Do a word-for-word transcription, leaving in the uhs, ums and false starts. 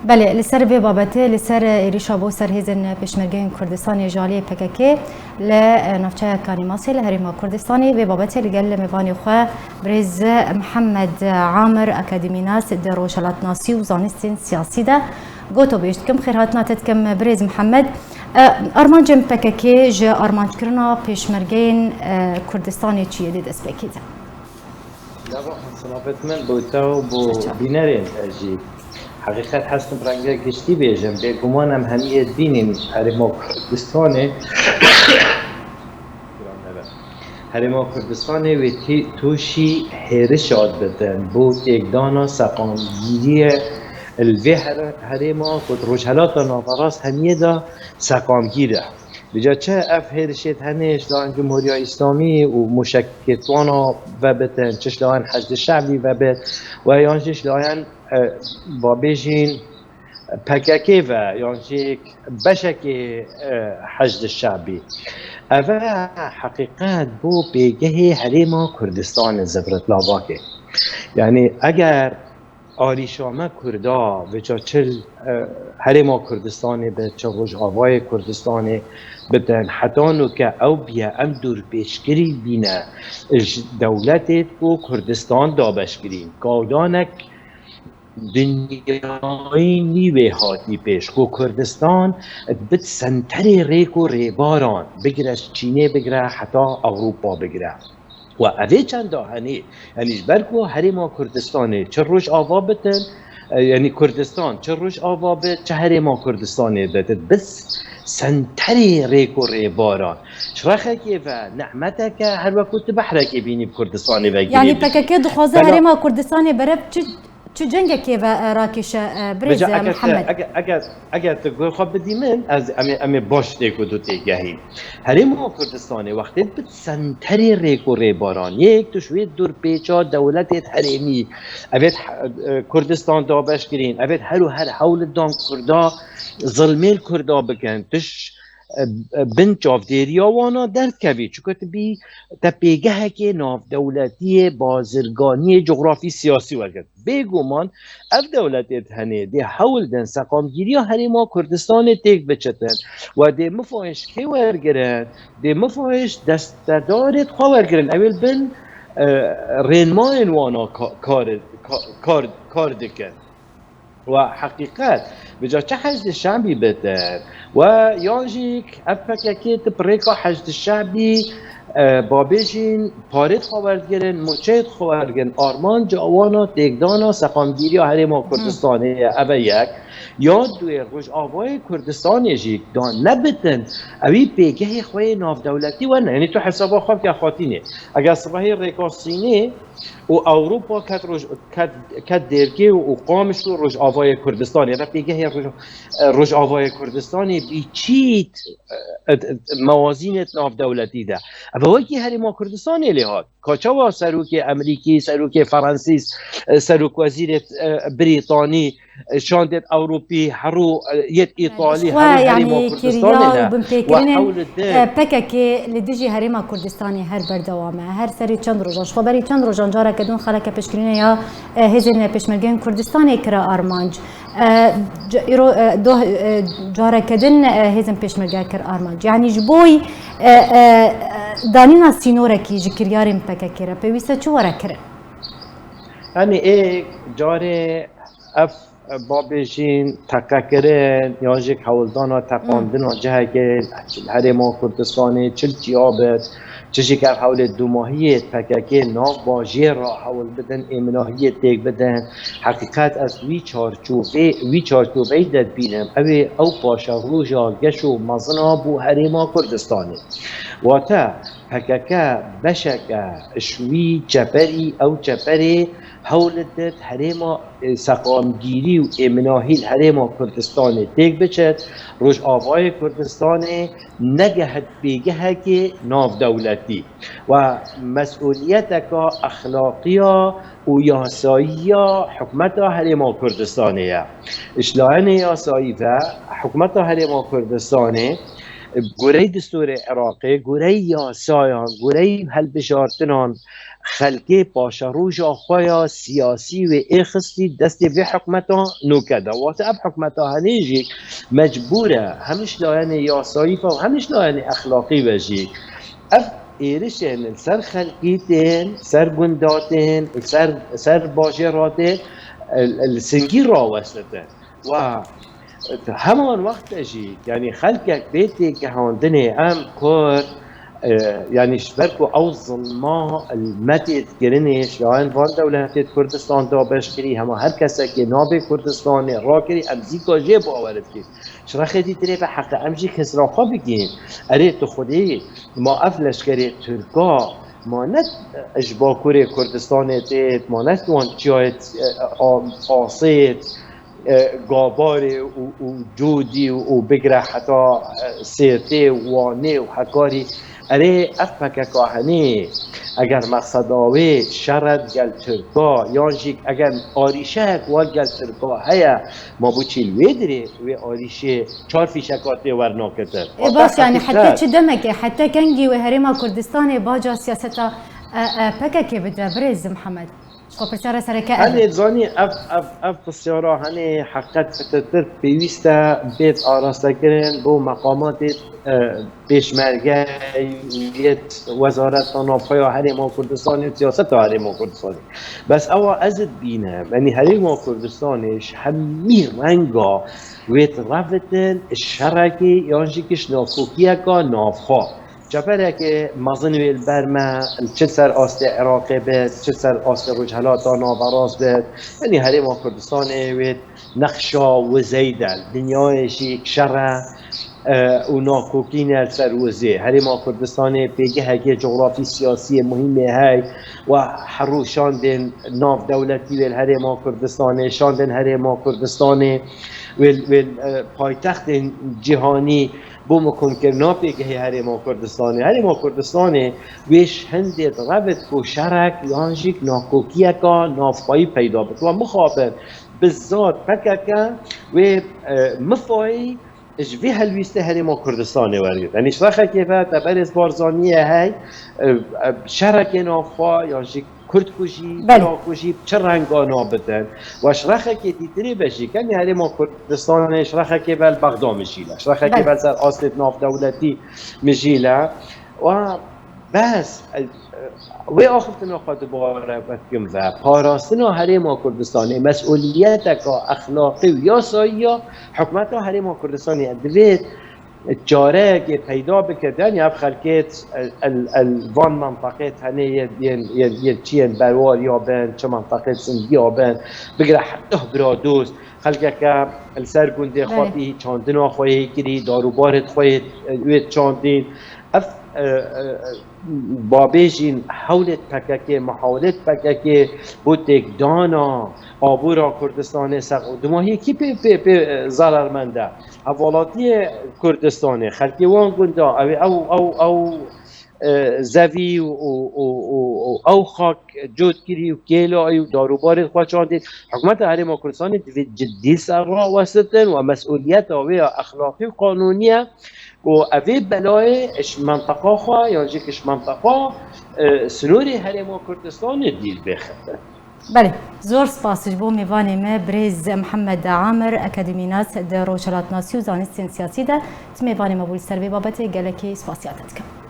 Belê, li ser vê babetê, li ser êrîşa bo ser hêzên pêşmergeyên Kurdistanê ji aliyê P K K li, e, navçeya Kanîmasê li Herêma Kurdistanê, vê babetê li gel mêvanê xwe birêz Mihemed Amir, akademînas di rojhilatnasî û zanistên siyasî de, gotobêj dikim. Xêrhatina te dikim birêz Mihemed. E, armancên P K K ji armanckirina pêşmergeyên, e, Kurdistanê çi ye di destpêkê de? Gava xwe, silavêt min bo te û bo bînerên te jî. Heqîqet, hestim rengek giştî bêjim. Bêguman em hemiyê dibînin Herêma Kurdistanê, Herêma Kurdistanê wê tî-, tûşî hêrişa dibin bo têkdana seqamgîriyê li vê here-, herêma ku di Rojhelata Naverast hemiyê de seqamgîr e. Vêca çi ev hêrişêt hene, ji layan Cumhuriya Îslamî û mûşekêt wana vebitin, çi ji layan Heşdê Şebî vebit, we yan jî ji layan, e, babêjîn P K K ve, yan jî beşekê, e, Heşdê Şebî. Ev e heqîqet bo pêgehê Herêma Kurdistanê zibritlavakê. Yanî eger Alîşa me Kurda, vêca çi, e, Herêma Kurdistanê be, çi Rojavayê Kurdistanê bitin, heta nuke ew biye, em dûrpêçkirî bîne ji dewletê ku Kurdistan dabeşkirîn. Gawdanek dinyayî nî wê hatî pêş, ku Kurdistan dibit senterê rêk û rêbaran, bigire ji Çînê bigire heta Ewropa bigire. Wa evê çenda henê, yanî ji ber ku Herêma Kurdistanê çi Rojava bitin, e, yanî Kurdistan çi Rojava bit, çi Herêma Kurdistanê bit, bi senterê rêk û rêbaran. Ji rexekê ve nehmeteke, her wekû tu behrekê bînî bi Kurdistanê ve girê bî. Yanî P K K dixwaze Herêma Kurdistanê berev çi, çi cengekê ve, e, rakêşe, e, birêz Mihemed? Eger, eger, eger tu guh xwe bidî min, ez, em ê, em ê baş têk û du têgehîn. Herêma Kurdistanê wextê bi senterê rêk û rêbaran, yek tu ji wê dûrpêça dewletêt herêmî, evêt, e, Kurdistan dabeş kirîn, evêt her û her hewl dan Kurda, zilmê li Kurda bikin, tu ji, e, e, bin çavdêriya wana derdikevî, çunku tu bî te pêgehekê navdewletiyê, bazirganiyê, cografî siyasî wergirt. Bêguman ev dewletêt henê dê hewl din seqamgîriya Herêma Kurdistanê têk biçitin. We dê mifayê ji kê wergirin? Dê mifayê ji destedarêt xwe wergirin. Ew ê li bin, e, rênmayên wana ka-, kar, ka-, kar, kar dikin. We heqîqet, vêca çi Heşdê Şebî bitin, we yan jî ev P K K tu bi rêka Heşdê Şebî, e, babêjîn parêt xwe werdigirin, mûçeyêt xwe werdigirin, armanca wana têkdana seqamgîriya Herêma Kurdistanê ye, ev e yek. Ya duê Rojavayê Kurdistanê jî da nebitin, ewî pêgehê xwe yê navdewletî wene. Yanî tu hesaba xwe bike Xwatînê. Eger sibehê rêka Sînê û Ewropa ket roj-, ket, ket Dêrkê û, û Qamiş û Rojavayê Kurdistanê, ev pêgehê Roj-, Rojavayê Kurdistanê bî çît, e, e, mewazînêt navdewletî de. Ev wekî Herêma Kurdistanê lê hat. Ka çawa serokê Emerîkî, serokê Fransîz, e, serokwezîrê, e, Brîtanî, e, şandêt Ewropî, herû, e, yêt Îtalî, xwe, herû yanî, Herêma Kurdistanê kiriya û ne. Binpêkirinên, e, P K K li dijî Herêma Kurdistanê her berdewam e. Her serê çend rojan, ji xwe berî çend rojan careke din xeleke piştgirînê ya, e, hêzên pêşmergeyên Kurdistanê kire armanc. E, c-, îro, e, doh, e, careke din, e, hêzên pêşmerge kir armanc. Yanî ji bo, e, e, danîna sînorekî ji kiryarên P K K re pêwîst e çi were kirin? Yanî ê carê ev, e, babêjîn teqekirin yan jî hewldana teqandina cihekê li Herêma Kurdistanê çi li çiya bit, çi jî ev hewlê dumahiyê P K K nav bajêr re hewl bidin, êminahiyê têk bidin. Heqîqet ez wî çarçovê, wî çarçoveyî de dibînim. Ew ê ew paşeroja geş û mezin a bo Herêma Kurdistanê. Wate P K K beşeke ji wî çeperî, ew çeperê hewl didit herêma, e, seqamgîrî û êminahî li Herêma Kurdistanê têk biçit, Rojavayê Kurdistanê negehit pêgehekê navdewletî. Ve mesûliyeteka exlaqiya û yasayiya hikûmeta Herêma Kurdistanê ye. Ji layenê yasayî ve hikûmeta Herêma Kurdistanê, Goreyî destûrê Iraqê, goreyî yasayan, goreyî hilbijartinan, xelkê paşeroja xwe ya siyasî wê êxistî destê vê hikûmeta nûke de. Wate ev hikûmeta henê jî mecbûr e, hem ji layenê yasayî ve û hem ji layenê exlaqî ve jî. Ev êrişên li ser xelkî tên, ser gunda tên, ser, ser bajêra tên, li singî rawestite. Wa heman wext de jî, yanî xelkek bê têgihandinê em Kurd, e, yanî ji ber ku ew zilma me tê dikirinê, ji layen van dewletê di Kurdistan dabeş kirî, hema her kesekê navê Kurdistanê rakirî, em zîka jê bawer dikîn. Ji rexê dîtirê ve heqe em jî kesra xwe bigihîn. Erê tu xwedî ma ev leşkerê Tirka ma ne ji Bakurê Kurdistanê têt, ma ne ji wan çiyayê, e, a-, Asêt, e, Gabarê û, û Cûdî û, û bigire heta, e, Sêrtê û Wanê û Hekarî. Erê, ev P K K henê, eger meqseda wê şer e digel Tirka, yan jî eger arîşeyek wa digel Tirka heye, ma bo çî li wê dirê wê arîşê çar fîşeka tê wernakitin? Ê, baş, yanî heta çi demekê, heta kengî wê Herêma Kurdistanê baca siyaseta, e, e, P K K bide, birêz Mihemed? Ji xwe pirsiyara sereke ev e. Henê zanî ev, ev, ev pirsiyara henê heqet fitirtir pêwîst e bêt arastekirin bo meqamatê, e, pêşmerge yê Wezareta Navxwe ya Herêma Kurdistanê û siyaseta Herêma Kurdistanê. Bes ewa ez dibînim, yanî Herêma Kurdistanê ji hemî renga wê direvitin şerekê yan jî ki ji nakokiyeka navxwe. Çeperekê mezin wê li ber me, çi ser astê Iraqê bit, çi ser astê Rojhelata Naverast bit, yanî Herêma Kurdistanê wê nexşa wizeyî de, dinyayê jî şer e, e, û nakokî ne li ser wizê. Herêma Kurdistanê pêgehekê cografî siyasiyê muhîmê hey, we herû şandên navdewletî wê li Herêma Kurdistanê, şandên Herêma Kurdistanê, wê, wê, e, paytextên cîhanî bo mikomkirina pêgehê Herêma Kurdistanê. Herêma Kurdistanê wê ji hindê direvit ku şerek yan jî nakokiyeka navxweyî peyda bit. We mixabin, bi zad P K K wê, e, mifayî ji vê helwîstê Herêma Kurdistanê wergirt. Yanî ji rexekê ve te berêz Barzaniyê hey, e, e, şerekê navxwe yan jî Kurdkujî, Belê. Turakujî bi çi renga nabidin? Wa ji rexekê dîtirê ve jî, kengî Herêma Kurdistanê ji rexekê ve li Bexda mijîle, ji rexekê Belê. ve li ser astê navdewletî mijîle. Wa bes, e, e, wê axiftina xwe dubare vedikim ve, parastina Herêma Kurdistanê, mesûliyeteka exlaqî û yasayî ya hikûmeta Herêma Kurdistanê ye. Divê çareyekê peyda bike, de, yanî ev xelkê el, el, el van menteqê tenê yên, yên, yên, yên çi yên berwariya bin, çi menteqê sindiya bin, bigire heta Biradost, xelkeke li ser gundê xwe Belê. bî, çandina xwe yê kirî, darûbarê xwe yê, wê çandîn. Ev, e, e, babêjîn hewlêt P K K, mihawlêt P K K bo têkdana abûra Kurdistanê sex û dimahiyê kî pê, pê, pê, e, zerarmend e? Hevalatiyê Kurdistanê, xelkê wan gunda, ew, ew, ew, ew, e, zevî û, û, û, û, û ew xak cot kirî û kêlayî û darûbarê xwe çandî. Hikûmeta Herêma Kurdistanê divê cidî ser rawestitin û mesûliyeta wê ya exlaqî û qanûnî ye ku evê belayê ji menteqa xwe yan jî ki ji menteqa, e, sînorê Herêma Kurdistanê dîl bêxiftin. Belê, zor spas ji bo mêvanê me, birêz Mihemed Amir, akademînas di rojhilatnasî û zanistên siyasî de, tu mêvanê me bû, li ser vê babetê gelekî spasiya te dikim.